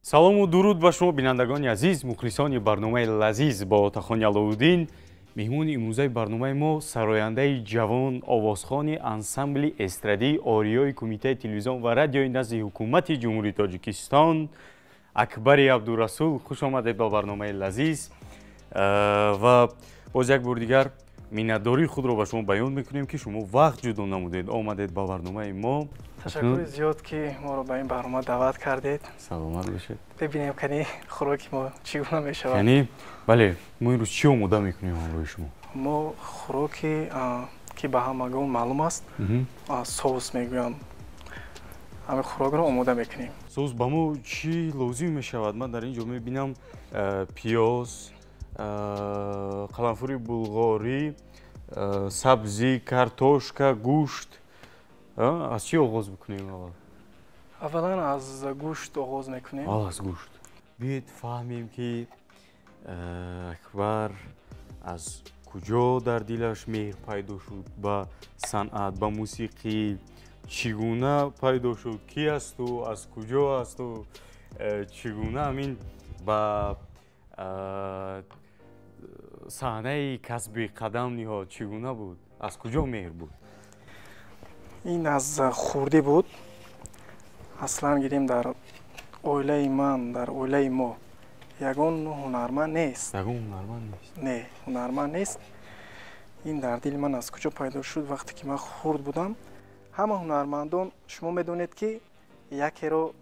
Салому дуруд ба шумо, бинандагони азиз, мухлисони барномаи лазиз бо Отахони Аловуддин. Меҳмони имрӯзаи барномаи мо сарояндаи ҷавон, овозхони ансамбли эстрадии Ориёи Кумитаи телевизион ва радиои назди Ҳукумати Ҷумҳурии Тоҷикистон Акбари Абдурасул. Хуш омадед ба барномаи лазиз ва боз як бор дигар миннатдории худро ба шумо баён мекунем, ки шумо вақт ҷудо намудед, омадед ба барномаи мо. Ташаккури зиёд, ки моро ба ин барнома даъват кардед. Саломат бошед. Бибинем, кани хӯроки мо чӣ гуна мешавад. Яъне, бале, мо имрӯз чӣ омода мекунем ҳамроҳи шумо? Мо хӯроки, ки ба ҳамагон маълум аст, соус мегӯям, ҳамин хӯрокро омода мекунем. Соус ба мо чӣ лозим мешавад? Ман дар ин ҷо мебинам пиёз, қаламфури булғорӣ, сабзӣ, картошка, гӯшт. Аз чӣ оғоз бикунем аввал? Аввалан аз гӯшт оғоз мекунем. Аввал аз гӯшт. Биёед фаҳмем, ки Акбар аз куҷо дар дилаш меҳр пайдо шуд ба санъат, ба мусиқӣ, чӣ гуна пайдо шуд, ки асту, аз куҷо асту, чӣ гуна ҳамин ба саҳнаи касби қадам ниҳод, чӣ гуна буд, аз куҷо меҳр буд? Ин аз хурдӣ буд. Аслан гирем, дар оилаи ман, дар оилаи мо ягон ҳунарманд нест. Ягон ҳунарманд нест? Не, ҳунарманд нест. Ин дар дили ман аз куҷо пайдо шуд? Вақте ки ман хурд будам, ҳама ҳунармандон, шумо медонед, ки якеро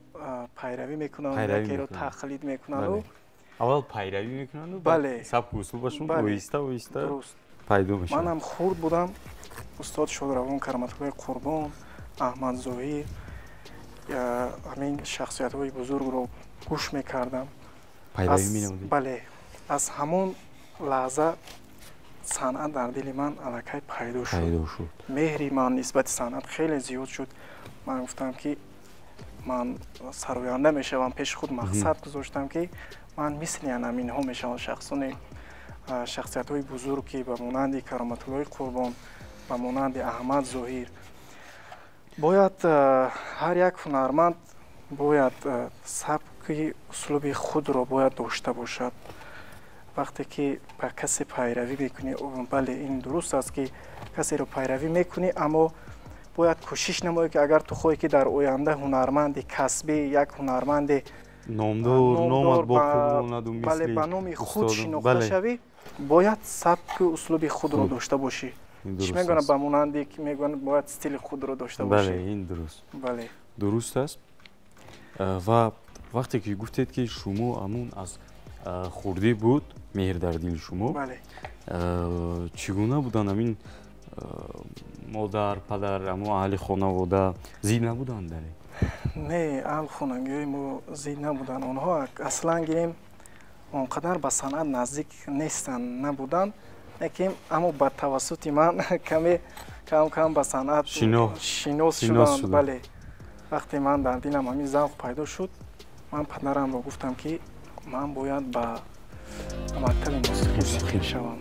пайравӣ мекунанд, якеро тақлид мекунанду. Аввал пайравӣ мекунанду, бале, сабку услубашон оҳиста оҳиста пайдо мешавад. Манам хурд будам, устод шодравон Кароматуллои Қурбон, Аҳмад Зоҳир, ҳамин шахсиятҳои бузургро гӯш мекардам. Пайравӣ менамудед? Бале, аз ҳамон лаҳза санъат дар дили ман аллакай пайдо шуд. Пайдо шуд. Меҳри ман нисбати санъат хеле зиёд шуд. Ман гуфтам, ки ман сароянда мешавам. Пеши худ мақсад гузоштам, ки ман мисли анаминҳо мешавам, шахсони, шахсиятҳои бузург, ки ба монанди Кароматуллои Қурбон, ба монанди Аҳмад Зоҳир. Бояд ҳар як ҳунарманд бояд сабки услуби худро бояд дошта бошад. Вақте ки ба касе пайравӣ мекунӣ, бале, ин дуруст аст, ки касеро пайравӣ мекунӣ, аммо бояд кӯшиш намоӣ, ки агар ту хоҳӣ, ки дар оянда ҳунарманди касбӣ, як ҳунарманди номдор, номат боқӣ монаду. Бале, ба номи худ шинохта шавӣ, бояд сабку услуби худро дошта бошӣ. Чӣ мегӯянд, ба монанди ки мегӯянд, бояд стили худро дошта бошӣ. Бале, ин дуруст. Бале. Дуруст аст. Ва вақте ки гуфтед, ки шумо ҳамун аз хурдӣ буд меҳр дар дили шумо, чӣ гуна буданд ҳамин модар, падар, ҳамун аҳли хонавода зид набуданд дар ин? Не, аҳли хонагиҳои мо зид набуданд. Онҳо аслан гирем, он қадар ба санъат наздик нестанд, набуданд, лекин аммо ба тавассути ман каме кам кам ба санъат шинос шуданд. Бале, вақте ман дар дилам ҳамин завқ пайдо шуд, ман падарамро гуфтам, ки ман бояд ба мактаби мусиқӣ дохил шавам.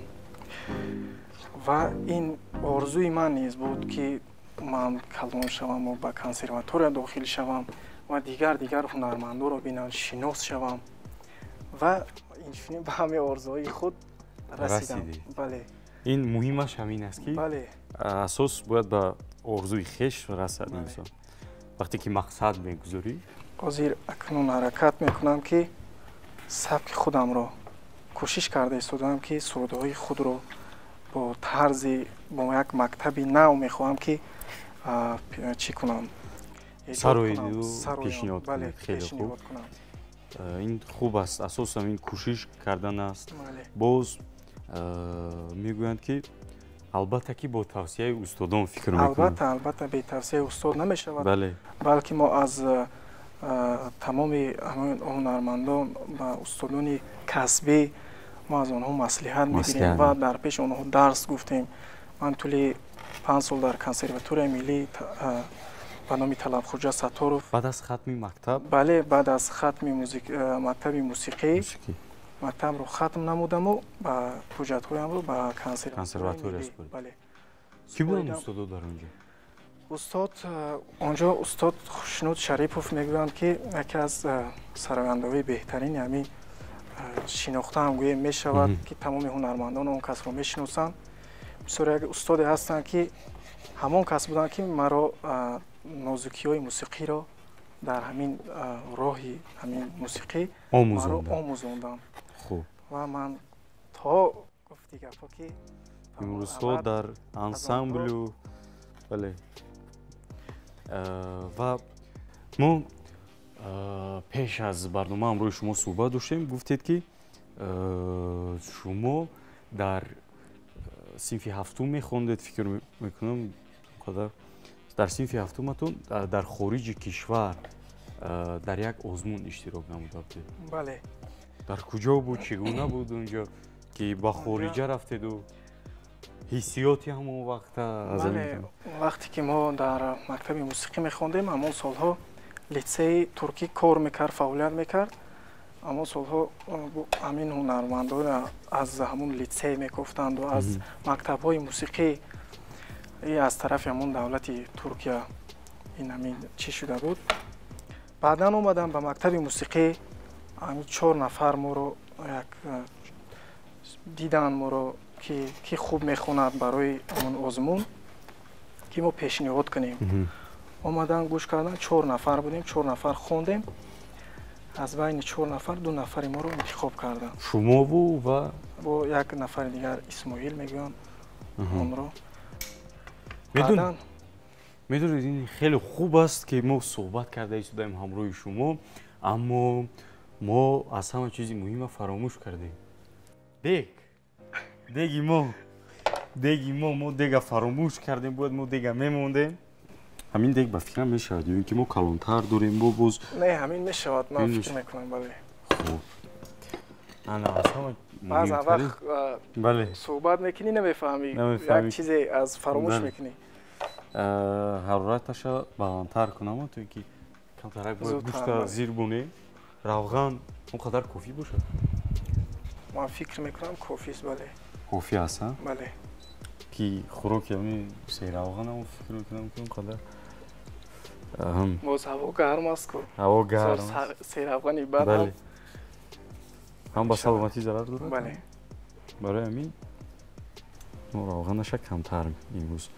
Ва ин орзуи ман низ буд, ки ман калон шаваму ба консерватория дохил шавам ва дигар дигар ҳунармандоро бинам, шинос шавам. Ва инчунин ба ҳамин орзуҳои худ расидам. Бале. Ин муҳимаш ҳамин аст, ки бале, асос бояд ба орзуи хеш расад инсон, вақте ки мақсад мегузорӣ. Ҳозир акнун ҳаракат мекунам, ки сабки худамро кӯшиш карда истодаам, ки сурудҳои худро бо тарзи, бо як мактаби нав мехоҳам, ки чӣ кунам. Сароиду пешниҳод кунед. Хеле хуб, ин хуб аст. Асосам ин кӯшиш кардан аст. Боз мегӯянд, ки албатта ки бо тавсияи устодон фикр мекунанд. Албатта, албатта, бе тавсияи устод намешавад. Бале. Балки мо аз тамоми ҳунармандон ва устодони касбӣ, мо аз онҳо маслиҳат мегирем ва дар пеши онҳо дарс гуфтем. Ман тӯли 5 сол дар Консерваторияи миллӣ ба номи Талабхоҷа Сатторов. Баъд аз хатми мактаб? Бале, баъд аз хатми мактаби мусиқӣ, мактабро хатм намудаму ба ҳуҷҷатҳоямро ба консерватория. Бале. Кӣ буданд устодо дар он ҷо? Устод онҷо устод Хушнуд Шарипов мегӯянд, ки яке аз сарояндаҳои беҳтарини ҳамин шинохтаам гӯем мешавад, ки тамоми ҳунармандон он касро мешиносанд. Бисёр як устоде ҳастанд, ки ҳамон кас буданд, ки маро нозукиҳои мусиқиро дар ҳамин роҳи ҳамин мусиқӣ маро омӯзонданд. Ва ман то гуфти гапҳо, ки имрӯзҳо дар ансамблю, бале. Ва мо пеш аз барнома ҳамроҳи шумо суҳбат доштем, гуфтед, ки шумо дар синфи ҳафтум мехондед, фикр мекунам, қадар дар синфи ҳафтуматон дар хориҷи кишвар дар як озмун иштирок намуда будед. Бале. Дар куҷо буд, чӣ гуна буд унҷо, ки ба хориҷа рафтеду, ҳиссиёти ҳамон вақта? Бале, вақте ки мо дар мактаби мусиқӣ мехондем, ҳамон солҳо литсеи туркӣ кор мекард, фаъолият мекард. Ҳамон солҳо ҳамин ҳунармандон аз ҳамон литсей мекофтанду аз мактабҳои мусиқӣ аз тарафи ҳамон давлати Туркия ин ҳамин чӣ шуда буд. Баъдан омадам ба мактаби мусиқӣ, ҳамин чор нафар моро як дидан, моро ки хуб мехонад, барои ҳамон озмун ки мо пешниҳод кунем. Омадан, гӯш кардан, чор нафар будем, чор нафар хондем. Аз байни чор нафар ду нафари моро интихоб карданд. Шумову ва бо як нафари дигар, Исмоил мегӯянд онро. Медонед, ин хеле хуб аст, ки мо суҳбат карда истодаем ҳамроҳи шумо, аммо мо аз ҳама чизи муҳима фаромӯш кардем. Дег, деги мо, деги мо, мо дега фаромӯш кардем, бояд мо дега мемондем. Ҳамин дег ба фикрам мешавад ё ин ки мо калонтар дорем бо боз? Не, ҳамин мешавад, ман фикр мекунам, бале. Хуб, ана аз ҳама баъзан вақт бале суҳбат мекунӣ, намефаҳмӣ, як чизе аз фаромӯш мекунӣ. Ҳарораташа баландтар кунам, то ин ки камтарак бояд гӯшта зир бунем. Равған он қадар кофӣ бошад? Ман фикр мекунам, кофист, бале. Кофӣ аст, а? Бале. Ки хӯроки ҳамин серавғанам, фикр мекунам, ки он қадар боз ҳаво гарм аст ку. Ҳаво гарм. Серавғани бад ҳам ба саломатӣ зарар дорад. Бале. Барои ҳамин мо равғанаша камтар имрӯз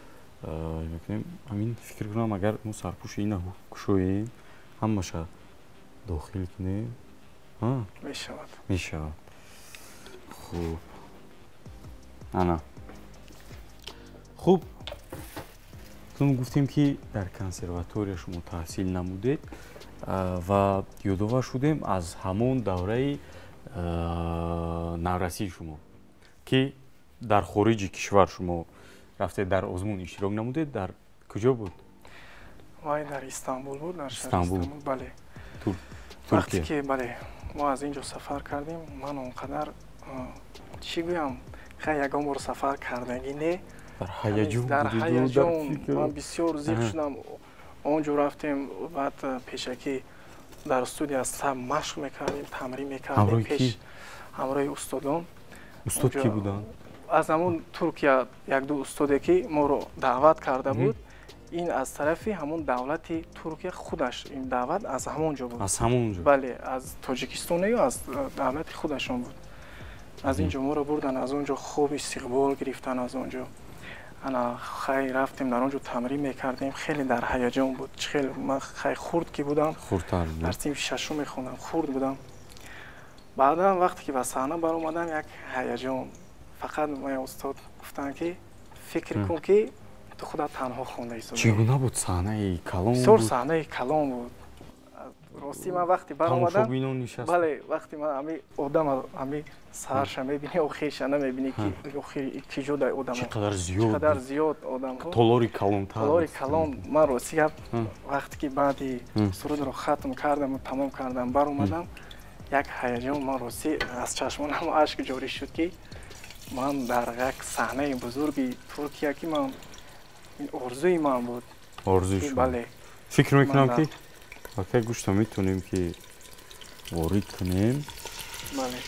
мекунем. Ҳамин фикр кунам, агар мо сарпӯши ина кушоем, ҳамаша дохил кунем, мешавад. Мешавад. Хуб, ана, хуб, чун гуфтем, ки дар консерватория шумо таҳсил намудед ва ёдовар шудем аз ҳамон давраи наврасии шумо, ки дар хориҷи кишвар шумо рафтед, дар озмун иштирок намудед. Дар куҷо буд? Вай дар Истанбул буд, дар шаҳри Истанбул, бале. Вақте ки, бале, мо аз ин ҷо сафар кардем, ман он қадар, чӣ гӯям, хай, ягон бор сафар кардагӣ не. Дар ҳаяҷон. Дар ҳаяҷон ман бисёр зиқ шудам. Он ҷо рафтем, баъд пешакӣ дар студия саб машқ мекардем, тамрин мекардем пеш ҳамроҳи устодон. Устод кӣ буданд? Аз ҳамон Туркия якду устоде, ки моро даъват карда буд. Ин аз тарафи ҳамон давлати Туркия худаш ин даъват аз ҳамон ҷо буд. Аз ҳамон ҷо? Бале, аз Тоҷикистон ё аз давлати худашон буд. Аз ин ҷо моро бурдан, аз он ҷо хуб истиқбол гирифтан. Аз он ҷо ана хай рафтем, дар он ҷо тамрин мекардем. Хеле дар ҳаяҷон буд. Хеле ман хай хурд ки будам, дар синфи шашум мехондам, хурд будам. Баъдан вақте ки ба саҳна баромадам, як ҳаяҷон. Фақат моя устод гуфтанд, ки фикр кун, ки ту худат танҳо хонда истодаӣ. Чӣ гуна буд? Саҳнаи калон? Бисёр саҳнаи калон буд. Ростӣ, ман вақте баромадам, бале, вақте ман ҳами одам, ҳами сарша мебинӣ, охирша намебинӣ, ки охири ки ҷо дай одам. Чӣ қадар зиёд. Чӣ қадар зиёд одамҳо. Толори калонтар. Толори калон. Ман ростӣ гап, вақте ки баъди сурудро хатм кардаму тамом кардам, баромадам, як ҳаяҷон, ман ростӣ аз чашмонам ашк ҷорӣ шуд, ки ман дар як саҳнаи бузурги Туркия, ки ман ин орзуи ман буд. Орзуи шумо. Бале. Фикр мекунам, ки акай гӯшта метавонем, ки ворид кунем. Бале.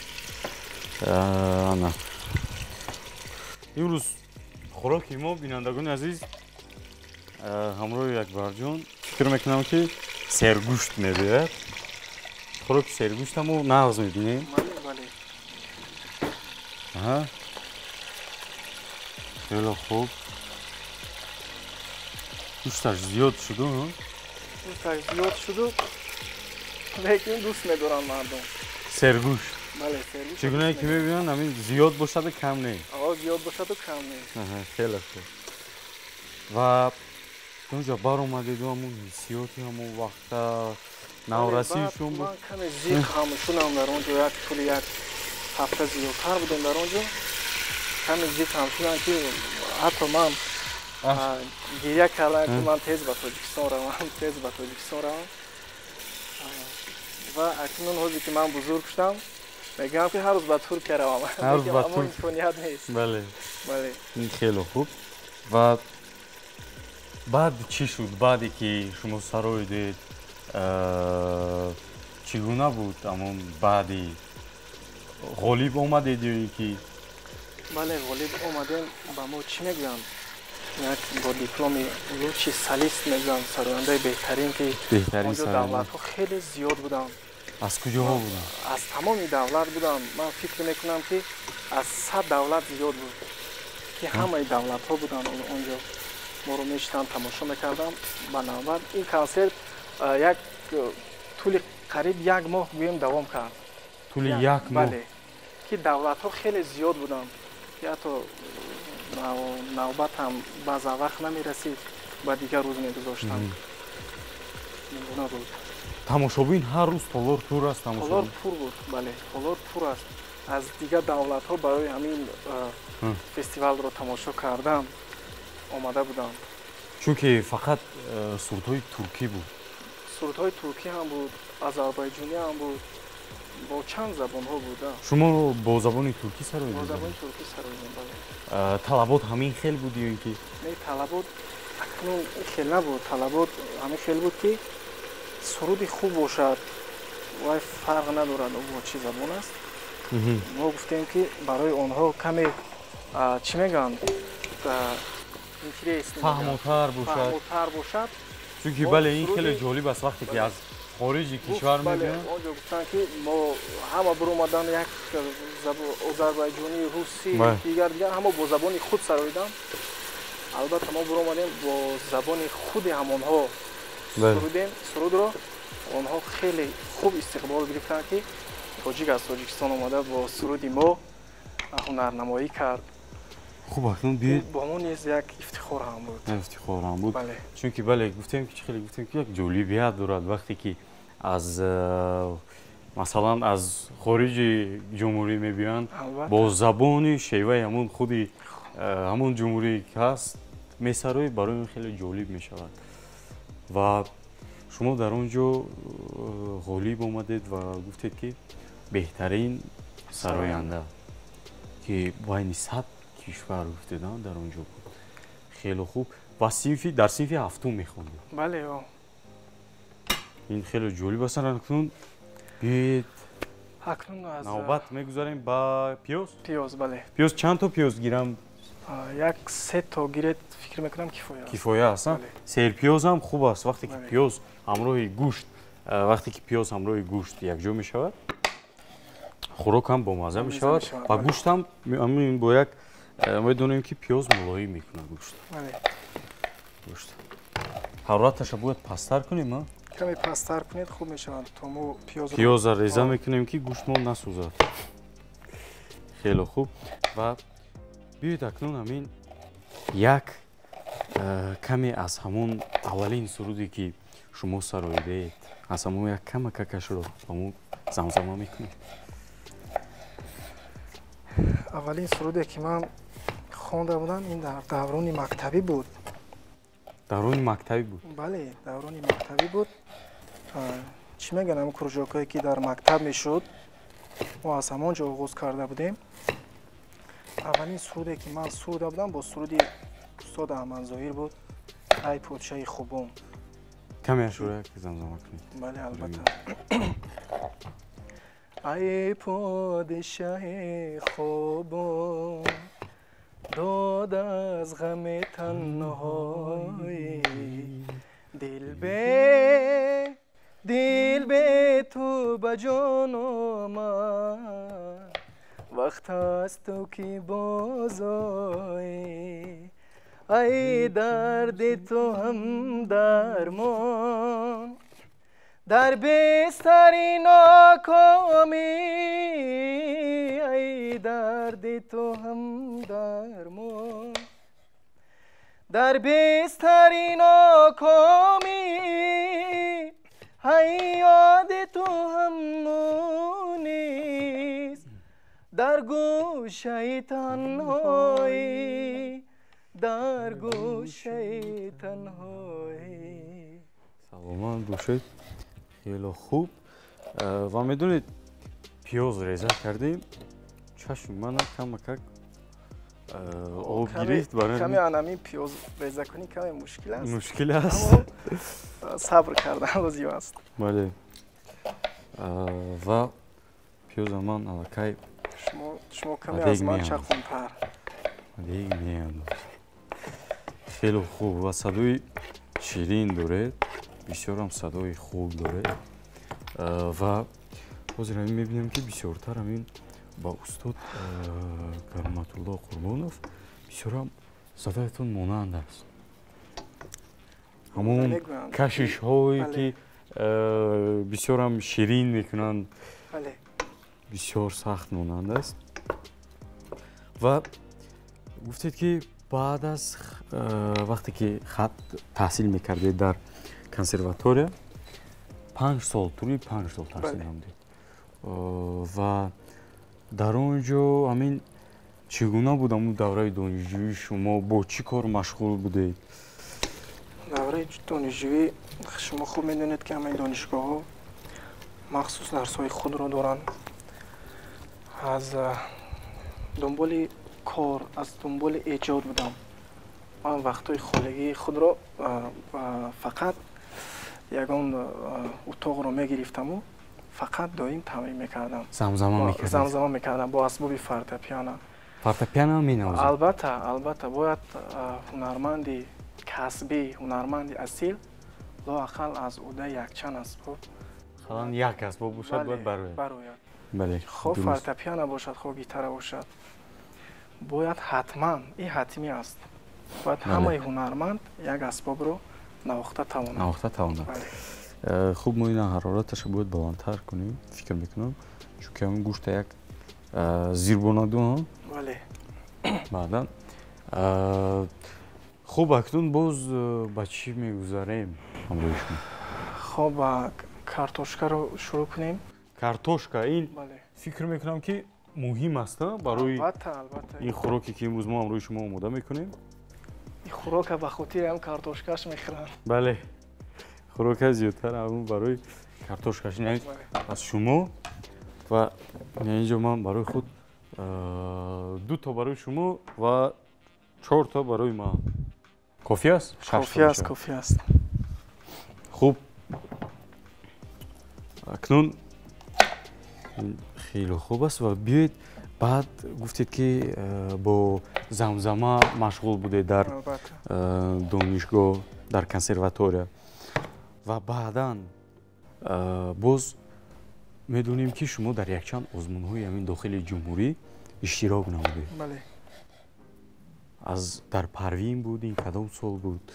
Ана, имрӯз хӯроки мо, бинандагони азиз, Ҳамроҳи Акбарҷон фикр мекунам, ки сергӯшт мебиёяд. Хӯроки сергӯштамо нағз мебинем. Хеле хуб. Гӯшташ зиёд шуду? Гӯшташ зиёд шуду, лекин дӯст медоранд мардум. Сергӯшт. Бале, сергӯшт. Чӣ гунае ки мебинанд, ҳамин зиёд бошаду кам не. Зиёд бошаду кам не. Хеле хуб. Ва онҷо баромадеду ҳамун ҳиссиёти ҳамон вақта наврасии шум буд? Ман каме зиқ ҳам шудам дар он ҷо, як тӯли як ҳафта зиёдтар будем дар он ҷо. Каме зиқ ҳам шудам, ки ҳатто ман гиря кардам, ки ман тез ба Тоҷикистон равам, тез ба Тоҷикистон равам. Ва акнун ҳозир ки ман бузург шудам, мегӯям, ки ҳар рӯз ба Туркия равам. Аммо имконият нест. Бале. Бале. Ин хеле хуб. Ва баъд чӣ шуд? Баъде ки шумо сароидед, чӣ гуна буд ҳамон баъди ғолиб омадед ё ин ки? Бале, ғолиб омадем. Ба мо чӣ мегӯянд, як бо дипломи лучший солист мегӯянд, сарояндаи беҳтарин, ки онҷо давлатҳо хеле зиёд буданд. Аз куҷоҳо буданд? Аз тамоми давлат буданд. Ман фикр мекунам, ки аз 100 давлат зиёд буд, ки ҳамаи давлатҳо буданд онҷо. Моро мешитанд, тамошо мекардам ба навбат. Ин консерт як тӯли қариб як моҳ гӯем давом кард. Тӯли як моҳ? Бале, ки давлатҳо хеле зиёд буданд, ки ҳатто навбат ҳам баъзан вақт намерасид, ба дигар рӯз мегузоштанд. Ингуна буд. Тамошобин ҳар рӯз толор пур аст? Толор пур буд, бале, толор пур аст. Аз дигар давлатҳо барои ҳамин фестивалро тамошо кардан омада буданд. Чунки фақат сурудҳои туркӣ буд. Сурудҳои туркӣ ҳам буд, озарбойҷонӣ ҳам буд, бо чанд забонҳо буд. Шумо бо забони туркӣ сароидед? Бо забони туркӣ сароидем, бале. Талабот ҳамин хел буд ё ин ки? Не, талабот акнун хел набуд. Талабот ҳамин хел буд, ки суруди хуб бошад, вай фарқ надорад бо чӣ забон аст. Мо гуфтем, ки барои онҳо каме, чӣ мегӯянд, фаҳмотар бошад. Фаҳмотар бошад. Чунки бале, ин хеле ҷолиб аст, вақте ки аз хориҷи кишвар мебиёнд. Онҷо гуфтанд, ки мо ҳама биромаданд, як озарбойҷонӣ, русӣ, дигар дигар, ҳама бо забони худ сароиданд. Албатта, мо биромадем, бо забони худи ҳамонҳо сурудем сурудро. Онҳо хеле хуб истиқбол гирифтанд, ки тоҷик аз Тоҷикистон омада бо суруди мо ҳунарнамоӣ кард. Хуб, акнун биёед. Бо мо низ як ифтихор ҳам буд. Ифтихор ҳам буд, чунки бале, гуфтем ки чӣ хеле гуфтем, ки як ҷолибият дорад, вақте ки аз масалан аз хориҷи ҷумҳурӣ мебиёянд, бо забони шеваи ҳамон худи ҳамон ҷумҳурӣ ки ҳаст месароӣ, барои он хеле ҷолиб мешавад. Ва шумо дар он ҷо ғолиб омадед ва гуфтед, ки беҳтарин сароянда, ки байни 100 кишвар гуфтед дар он ҷо буд. Хеле хуб. Ва синфи дар синфи ҳафтум мехондед? Бале. Ин хеле ҷолиб аст. Акнун биёед, акнун аз навбат мегузарем ба пиёз. Пиёз, бале. Пиёз чанд то пиёз гирам? Як се то гиред, фикр мекунам, кифоя аст. Кифоя аст. Серпиёз ҳам хуб аст. Вақте ки пиёз ҳамроҳи гӯшт, вақте ки пиёз ҳамроҳи гӯшт якҷо мешавад, хӯрок ҳам бомазза мешавад ва гӯшт ҳам бо як медонем, ки пиёз мулоим мекунад гӯшт. Гӯшт ҳарораташа бояд пасттар кунем. Каме пасттар кунед, хуб мешавад, то мо пиёз пиёза реза мекунем, ки гӯштмон насӯзад. Хеле хуб. Ва биёед, акнун ҳамин як каме аз ҳамон аввалин суруде, ки шумо сароидаед, аз ҳамон як камакакашро ба мо замзама мекунед. Аввалин суруде, ки ман хонда будам, ин дар даврони мактабӣ буд. Даврони мактабӣ буд? Бале, даврони мактабӣ буд. Чӣ мегӯянд, ҳамн кружокҳое, ки дар мактаб мешуд, мо аз ҳамон ҷо оғоз карда будем. Аввалин суруде, ки ман суруда будам, бо суруди устод Аҳмадзоҳир буд, «Ай подшоҳи хубон». Камеашро як замзама кунед. Бале, албатта. Ай подшоҳи хубон, Дод аз ғами танҳоӣ, дил бе ту ба ҷон омад, вақт аст ту ки бозоӣ. Ай дарди ту ҳам дармон, дар бистари нокомӣ, ай дарди ту ҳам дармон, дар бистари нокомӣ, ай ёди ту ҳам мунис, дар гӯшаи танҳоӣ, дар гӯшаи танҳоӣ. Саломат бошед, хеле хуб. Ва медонед, пиёз реза кардем, чашми мана камакак об гирифт. Каме анами пиёз реза кунӣ каме мушкил аст. Мушкил аст, сабр кардан лозим аст. Бале, ва пиёза ман аллакай шумо каме аз ман чаққумтар. Дег меандозам. Хеле хуб ва садои ширин доред, бисёрам садои хуб доред. Ва ҳозир ҳамин мебинем, ки бисёртар ҳамин ба устод Кароматулло Қурбонов бисёрам садоятон монанд аст. Ҳамон кашишҳое, ки бисёрам ширин мекунанд, бисёр сахт монанд аст. Ва гуфтед, ки баъд аз вақте ки хат таҳсил мекардед дар консерватория, 5 сол, тӯли 5 сол таҳсил намудед, ва дар он ҷо ҳамин чӣ гуна буд ҳамун давраи донишҷӯии шумо? Бо чӣ кор машғул будед? Давраи донишҷӯӣ, шумо хуб медонед, ки ҳамаи донишгоҳҳо махсус дарсҳои худро доранд. Аз дунболи кор, аз дунболи эҷод будам. Ман вақтҳои холигии худро фақат ягон утоқро мегирифтаму фақат доим тамрин мекардам. Замзама мекардед? Замзама мекардам бо асбоби фортепиано. Фортепиано менавозед? Албатта, албатта, бояд ҳунарманди касбӣ, ҳунарманди асил лоақал аз ӯҳдаи якчанд асбоб Ақаллан як асбоб бошад, бояд барояд. Барояд. Бале. Хоҳ фортепиано бошад, хоҳ гитара бошад, бояд ҳатман, ин ҳатмӣ аст, бояд ҳамаи ҳунарманд як асбобро навохта тавонад. Навохта тавонад. Хуб, мо ина ҳарораташа бояд баландтар кунем, фикр мекунам, чунки ҳамин гӯшта як зирбонаду. Бале. Баъдан, хуб, акнун боз ба чӣ мегузарем ҳамроҳи шумо? Хоб, картошкаро шурӯъ кунем. Картошка ин, фикр мекунам, ки муҳим аст барои Албатта. ин хӯроке, ки имрӯз мо ҳамроҳи шумо омода мекунем. Ин хӯрока ба хотири ҳам картошкаш мехӯранд. Бале, хӯрока зиёдтар ҳамун барои картошкаш. Аз шумо ва инҷо ман барои худ ду то, барои шумо ва чор то барои ман. Кофӣ аст? Кофӣ аст, кофӣ аст. Хуб, акнун хеле хуб аст. Ва биёед, баъд гуфтед, ки бо замзама машғул будед дар донишгоҳ, дар консерватория, ва баъдан боз медонем, ки шумо дар якчанд озмунҳои ҳамин дохили ҷумҳурӣ иштирок намудед. Аз дар Парвин буд, ин кадом сол буд,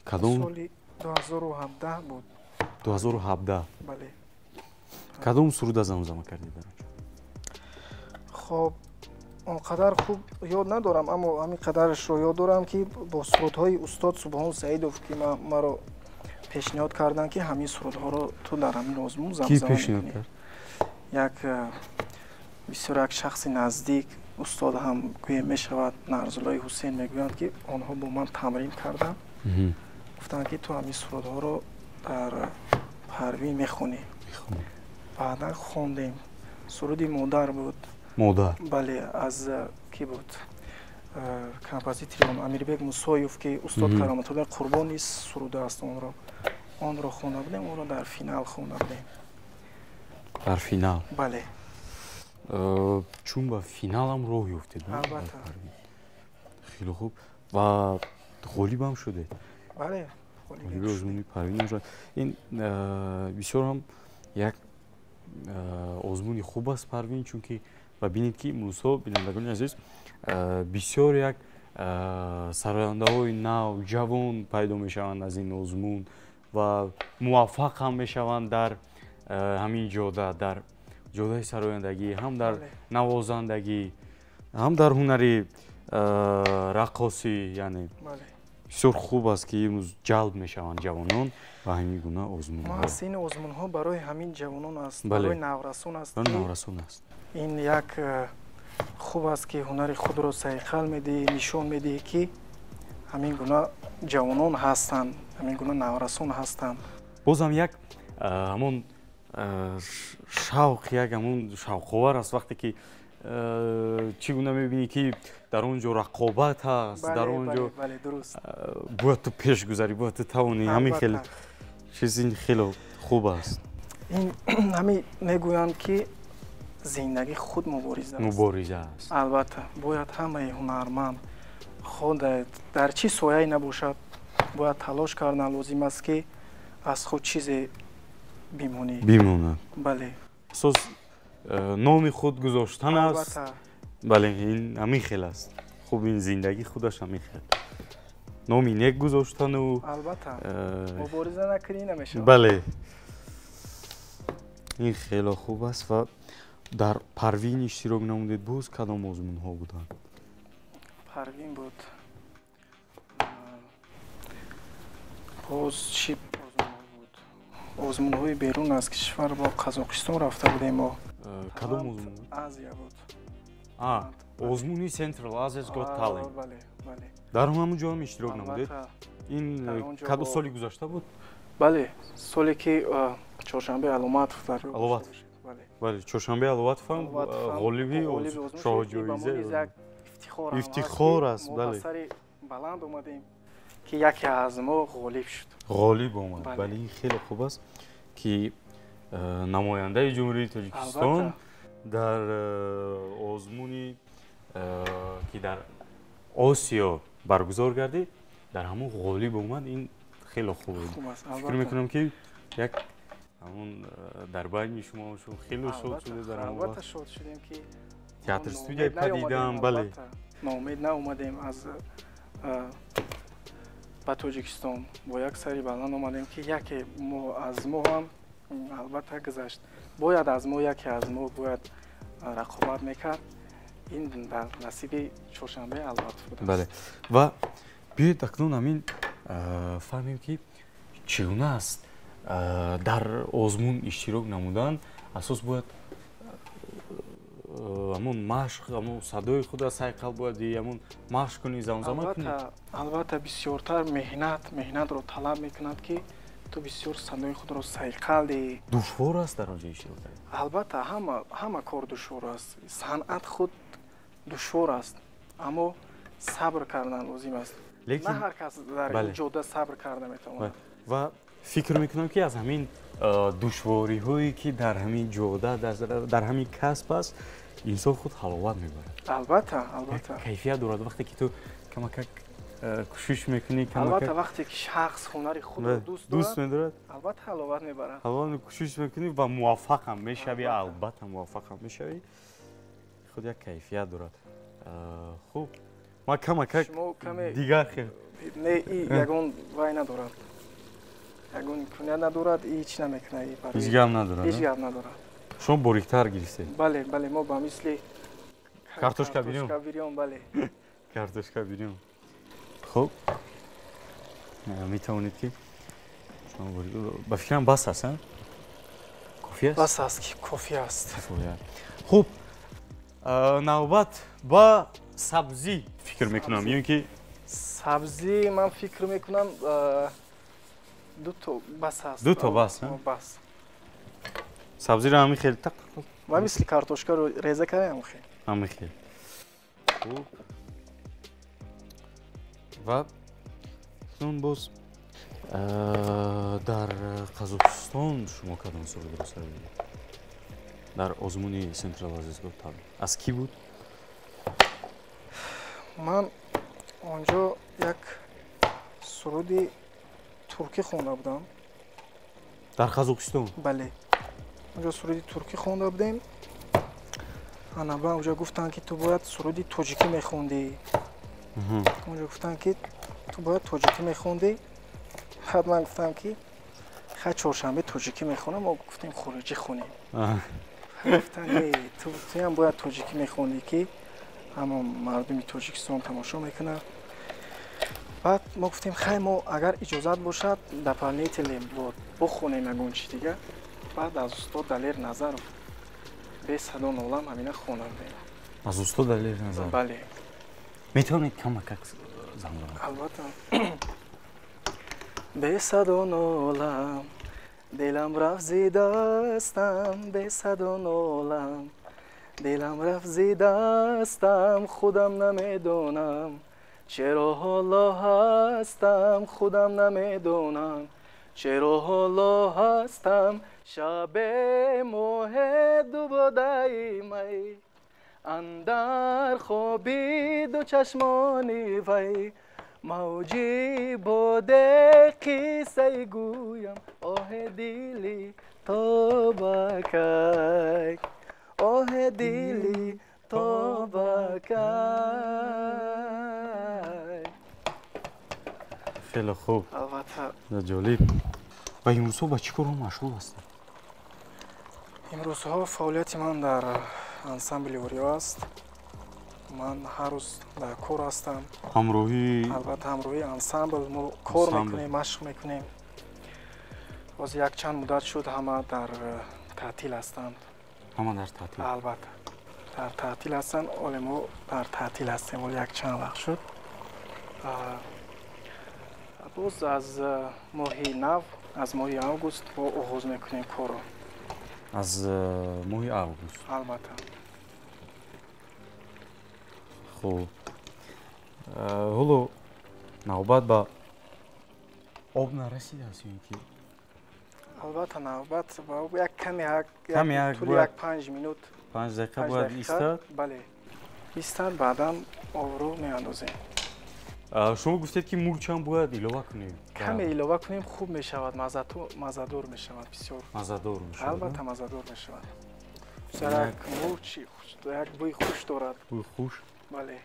кадом? Соли 2017 буд. 2017. Бале. Кадом суруда замзама кардед дар онҷо? Хоб, он қадар хуб ёд надорам, аммо ҳамин қадарашро ёд дорам, ки бо сурудҳои устод Субҳон Саидов, ки маро пешниҳод карданд, ки ҳамин сурудҳоро ту дар ҳамин озмун замзама пешниҳод кард? Як бисёр як шахси наздик, устод ҳам гӯем мешавад, Нарзуллои Ҳусейн мегӯянд, ки онҳо бо ман тамрин карданд, гуфтанд, ки ту ҳамин сурудҳоро дар Парвин мехонӣ. Баъдан хондем, суруди «Модар» буд. «Модар». Бале, аз кӣ буд композитори он? Амирбек Мусоев, ки устод Кароматуллои Қурбон низ суруда аст онро. Онро хонда будем, онро дар финал хонда будем. Дар финал? Бале. Чун ба финалам роҳ ёфтед. Албатта. Хеле хуб. Ва ғолиб ҳам шудед. Бале, ғолиби озмуни Парвин шуд. Ин бисёр ҳам як озмуни хуб аст Парвин, чунки ва бинед ки имрӯзҳо, бинандагони азиз, бисёр як сарояндаҳои нав, ҷавон пайдо мешаванд аз ин озмун ва муваффақ ҳам мешаванд дар ҳамин ҷода, дар ҷодаи сарояндагӣ, ҳам дар навозандагӣ, ҳам дар ҳунари раққосӣ. Яъне бисёр хуб аст ки имрӯз ҷалб мешаванд ҷавонон ба ҳамин гуна озмунҳо. Маҳз ин озмунҳо барои ҳамин ҷавонон аст, барои наврасон аст. Наврасон аст. Ин як хуб аст ки ҳунари худро сайқал медиҳӣ, нишон медиҳӣ ки ҳамин гуна ҷавонон ҳастанд, ҳамин гуна наврасон ҳастанд. Бозам як ҳамон шавқ, як ҳамон шавқовар аст вақте ки чӣ гуна мебинӣ ки дар он ҷо рақобат ҳаст, дар он ҷо бояд ту пеш гузарӣ, бояд ту тавонӣ. Ҳамин хеле чиз, ин хеле хуб аст. Ин ҳамин мегӯянд ки зиндагӣ худ мубориза аст. Мубориза аст. Албатта, бояд ҳамаи ҳунарманд худ дар чӣ сояе набошад, бояд талош кардан лозим аст ки аз худ чизе бимонӣ. Бимонад. Бале. Асос номи худ гузоштан аст. Бале, ин ҳамин хел аст. Хуб, ин зиндагӣ худаш ҳамин хел. Номи нек гузоштану албатта мубориза накунӣ намешавад. Бале. Ин хеле хуб аст. Ва дар Парвин иштирок намудед, боз кадом озмунҳо буданд? Парвин буд. Боз чӣ озмунҳо буд? Озмунҳои берун аз кишвар, бо Қазоқистон рафта будем мо. Кадом озмун буд? Азия буд. Озмуни Central Asia's Got Talent. Бале, бале. Дар ҳамон ҷо ҳам иштирок намудед? Ин кадом соли гузашта буд? Бале, соле ки Чоршанбе Аломатов дар Аловатов. Бале, Чоршанбе Аловатов ҳам ғолиби шоҳҷоиза. Ифтихор аст, бале. Мо ба сари баланд омадем ки яке аз мо ғолиб шуд. Ғолиб омад. Бале, ин хеле хуб аст ки намояндаи Ҷумҳурии Тоҷикистон дар озмуни ки дар Осиё баргузор гардид, дар ҳамон ғолиб омад. Ин хеле хуб буд. Фикр мекунам ки як ҳамон дар байни шумо хеле шод шуда дар ҳамон вақт. Албатта шод шудем ки театр студияи падидам, бале. Ноумед наомадем аз ба Тоҷикистон, бо як сари баланд омадем ки яке аз мо ҳам албатта гузашт. Бояд аз мо яке аз мо бояд рақобат мекард. Ин дар насиби Чоршанбе Албатов будааст. Бале. Ва биёед акнун ҳамин фаҳмем ки чӣ гуна аст дар озмун иштирок намудан. Асос бояд ҳамон машқ, ҳамон садои худа сайқал бояд диҳӣ, ҳамон машқ кунӣ, замзама кунӣ. Албатта, бисёртар меҳнатро талаб мекунад ки ту бисёр садои худро сайқал диҳӣ. Душвор аст дар он ҷо иштирок кардан? Албатта, ҳама кор душвор аст. Санъат худ душвор аст, аммо сабр кардан лозим аст. На ҳар кас дар ин ҷода сабр карда метавонад. Ва фикр мекунам ки аз ҳамин душвориҳое ки дар ҳамин ҷода, дар ҳамин касб аст, инсон худ ҳаловат мебарад. Албатта, албатта. Кайфият дорад вақте ки ту камакак кӯшиш мекунӣ, албатта вақте ки шахс ҳунари худро дӯст медорад, албатта ҳаловат мебарад. Ҳаловат кӯшиш мекунӣ ва муваффақ ҳам мешавӣ, албатта муваффақ ҳам мешавӣ. Худ як кайфият дорад. Хуб, ман камакак дигар хел не, ягон вай надорад, ягон имконият надорад, ҳеч намекунад. Ҳеҷ гап надорад? Ҳеҷ гап надорад. Шумо бориктар гирифтед? Бале, бале, мо ба мисли картошка бирён. Бирён, бале. Картошка бирён. Хуб, метавонед ки ба фикрам бас аст, кофӣ аст? Бас аст, ки кофӣ аст. Хуб, навбат ба сабзӣ фикр мекунам, ё ки сабзӣ ман фикр мекунам дуто бас аст. Дуто бас? Бас. Сабзиро ҳамин хел тақ тақ. Ва мисли картошкаро реза кардем ҳамин хел. Ҳамин хел. Хуб. Ва акнун боз дар Қазоқистон шумо кадом сурудро сароидед? Дар озмуни Central Asia's Got Talent. Аз кӣ буд? Ман Онҷо як суруди туркӣ хонда будам. Дар Қазоқистон? Бале. Онҷо суруди туркӣ хонда будем. Ана ба онҷо гуфтанд, ки ту бояд суруди тоҷикӣ мехондӣ. Онҷо гуфтанд, ки ту бояд тоҷикӣ мехондӣ. Баъд ман гуфтам, ки хай чоршанбе тоҷикӣ мехонам, мо гуфтем хориҷӣ хонем. Гуфтанд, не, туям бояд тоҷикӣ мехондӣ, ки ҳама мардуми Тоҷикистон тамошо мекунад. Баъд мо гуфтем, хай мо агар иҷозат бошад, дополнительно бихонем ягон чи дига. Баъд аз устод Далер Назаров бесадо нолам ҳамина хонда будем. Аз устод Далер Назаров? Бале. Метавонед камакак замзама? Албатта. Бесадо нолам, дилам рафт зи дастам, бесадо нолам, дилам рафт зи дастам, худам намедонам чаро ҳоло ҳастам, худам намедонам чаро ҳоло ҳастам. Шабе моҳе дубодаи май, андар хоби ду чашмони вай, мавҷи боде қиссаи гӯям, оҳе дили то ба кай, оҳе дили то ба кай. Хеле хуб. Албатта. Ҷолиб. Ва имрӯзҳо ба чӣ корҳо машғул ҳастед? Имрӯзҳо фаъолияти ман дар ансамбли Ориё аст. Ман ҳар рӯз дар кор ҳастам. Ҳамроҳи? Албатта, ҳамроҳи ансамбл мо кор мекунем, машқ мекунем. Боз якчанд муддат шуд, ҳама дар таътил ҳастанд. Ҳама дар таътил? Албатта, дар таътил ҳастанд. Оле мо дар таътил ҳастем, оле якчанд вақт шуд. Боз аз моҳи нав, аз моҳи август мо оғоз мекунем корро. Аз моҳи август? Албатта. Хуб, ҳоло навбат ба об нарасидааст ё ин ки? Албатта, навбат ба об як каме, тӯли як 5 минут. 5 дақиқа бояд истад? Бале, истад, баъдан обро меандозем. Шумо гуфтед, ки мурчам бояд илова кунем. Каме илова кунем, хуб мешавад, маззадор мешавад бисёр. Маззадор мешавад? Албатта, маззадор мешавад. Як мурчи як бӯи хуш дорад. Бӯи хуш? Бале.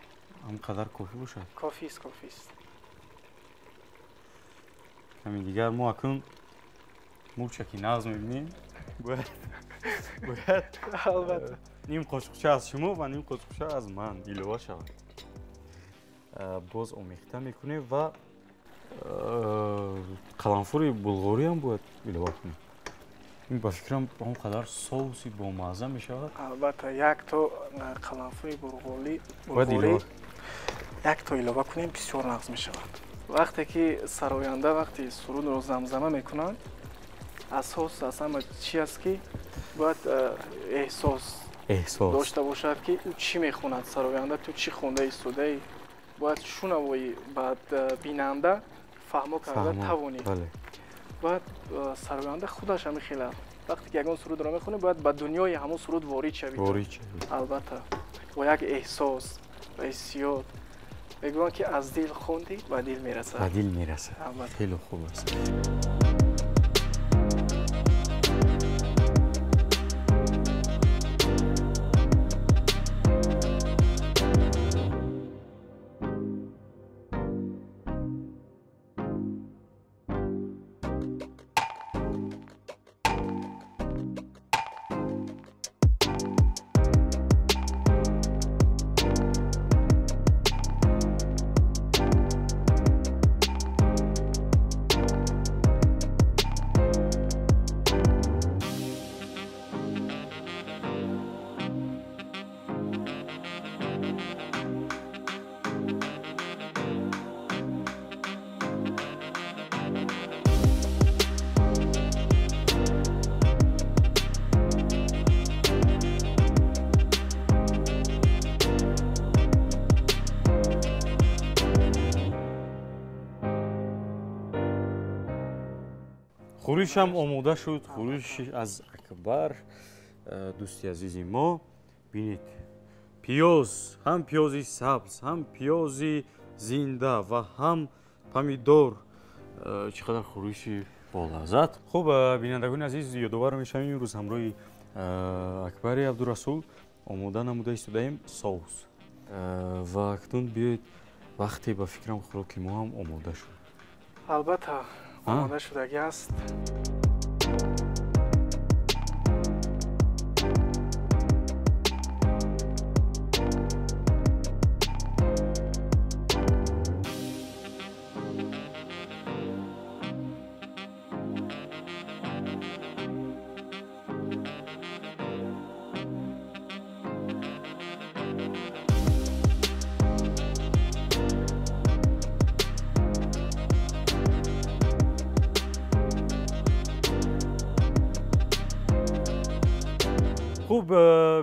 Ҳам қадар кофӣ бошад? Кофист, кофист. Ками дигар мо акнун мурча ки нағз мебинем, бояд албатта ним қошуқча аз шумо ва ним қошуқча аз ман илова шавад. Боз омехта мекунем ва қаламфури булғориам бояд илова кунем. Ин ба фикрам он қадар соуси бомазза мешавад. Албатта, як то қаламфури булғорӣ як то илова кунем, бисёр нағз мешавад. Вақте ки сароянда вақти сурудро замзама мекунанд, асос аз ҳама чи аст, ки бояд эҳсос дошта бошад, ки ӯ чӣ мехонад. Сароянда ту чӣ хонда истодаӣ, бояд шунавоӣ, баъд бинанда фаҳмо карда тавонӣ. Бояд сароянда худаш ҳамин хела вақте ки ягон сурудро мехонӣ, бояд ба дунёи ҳамон суруд ворид шавӣ. Албатта, бо як эҳсос ва ҳиссиёт. Мегӯянд, ки аз дил хондӣ, ба дил мерасад. Ба дил мерасад. Хеле хуб аст. Хӯришам омода шуд. Хӯриш аз Акбар, дӯсти азизи мо. Бинед, пиёз, ҳам пиёзи сабз, ҳам пиёзи зинда ва ҳам помидор. Чӣ қадар хӯриши болаззат. Хуб, бинандагони азиз, ёдовар мешавем, имрӯз ҳамроҳи Акбари Абдурасул омода намуда истодаем соус. Ва акнун биёед, вақте ба фикрам хӯроки мо ҳам омода шуд. Албатта, омода шудагӣ аст. Хуб,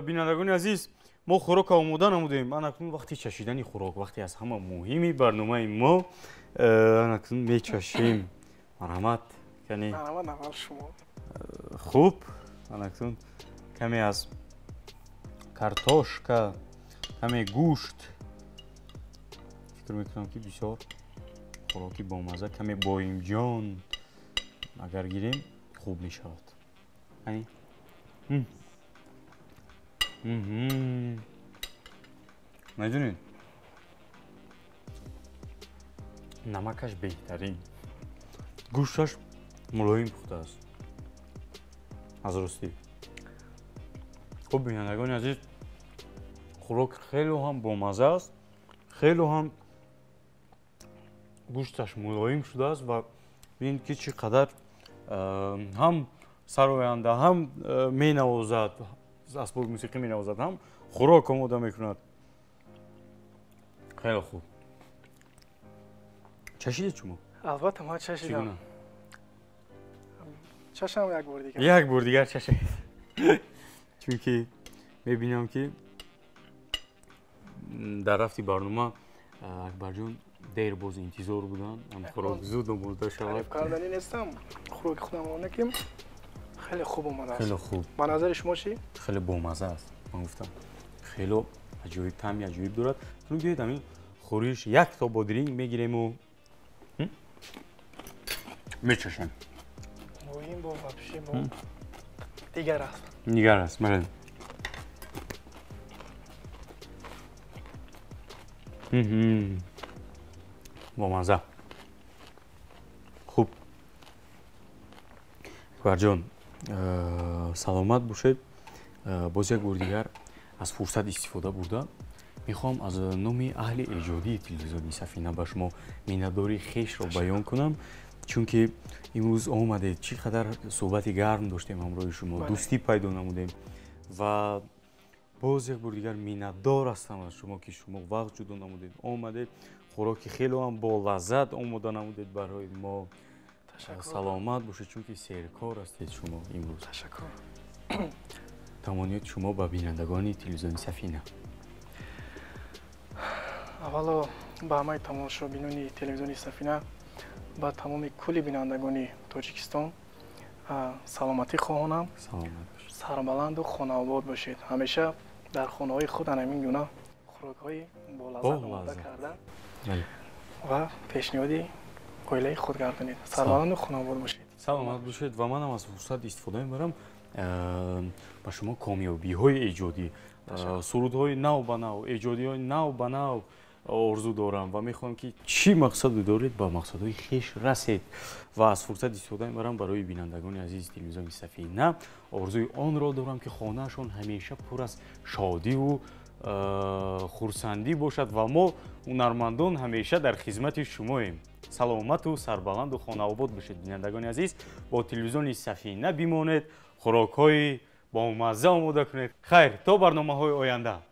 бинандагони азиз, мо хӯрокро омода намудем. Анакнун вақти чашидани хӯрок, вақте аз ҳама муҳими барномаи мо, анакнун мечашем. Марҳамат, кани. Марҳамат, аввал шумо. Хуб, анакнун каме аз картошка, каме гӯшт. Фикр мекунам, ки бисёр хӯроки бомазза, каме боимҷон агар гирем, хуб мешавад. Ани? Медонед, намакаш беҳтарин, гӯшташ мулоим пухтааст аз ростӣ. Хуб, бинандагони азиз, хӯрок хело ҳам бомазза аст, хело ҳам гӯшташ мулоим шудааст ва бинед, ки чӣ қадар ҳам сароянда ҳам менавозад, асбоби мусиқӣ менавозад, ҳам хӯрок омода мекунад. Хеле хуб. Чашидед шумо? Албатта, ман чашидам. Чашам як бор дигар. Як бор дигар чашед. Чунки мебинам, ки дар рафти барнома Акбарҷон дер боз интизор буданд, хӯрок зуд омода шавад. Таъриф карданӣ нестам, хӯроки худамро наким. Хеле хуб омадааст. Хеле хуб. Ба назари шумо чӣ? Хеле бомазза аст. Ман гуфтам, хеле аҷоиб, таъми аҷоиб дорад. Кунун биёед, ҳамин хӯриш як то бодринг мегирему мечашем. Муҳим бо вообще бо дигар аст. Дигар аст, бале. Бомазза. Хуб. Акбарҷон, саломат бошед. Боз як бор дигар аз фурсат истифода бурда мехоҳам аз номи аҳли эҷодии телевизиони Сафина ба шумо миннатдории хешро баён кунам, чунки имрӯз омадед, чӣ қадар суҳбати гарм доштем ҳамроҳи шумо, дӯстӣ пайдо намудем ва боз як бор дигар миннатдор ҳастам аз шумо, ки шумо вақт ҷудо намудед, омадед, хӯроки хело ҳам бо лаззат омода намудед барои мо. Саломат бошед, чунки серкор ҳастед шумо имрӯз. Ташаккур. Тамониёти шумо ба бинандагони телевизиони Сафина. Аввало ба ҳамаи тамошобинони телевизиони Сафина, ба тамоми кулли бинандагони Тоҷикистон саломатӣ хоҳонам. Сарбаланду хонаобод бошед. Ҳамеша дар хонаҳои худ ҳамин гуна хӯрокҳои болаззат омода карда ва пешниҳоди оилаи худ гардонед. Сарбаланду хонаобод бошед. Саломат бошед. Ва манам аз фурсат истифода мебарам ба шумо комёбиҳои эҷодӣ, сурудҳои нав ба нав, эҷодиҳои нав ба нав орзу дорам ва мехоҳам, ки чӣ мақсаде доред, ба мақсадҳои хеш расед. Ва аз фурсат истифода мебарам барои бинандагони азизи телевизиони Сафина орзуи онро дорам, ки хонаашон ҳамеша пур аз шодиву хурсандӣ бошад ва мо ҳунармандон ҳамеша дар хизмати шумоем. Саломату сарбаланду хонаобод бошед, бинандагони азиз. Бо телевизиони Сафина бимонед, хӯрокҳои бомазза омода кунед. Хайр, то барномаҳои оянда.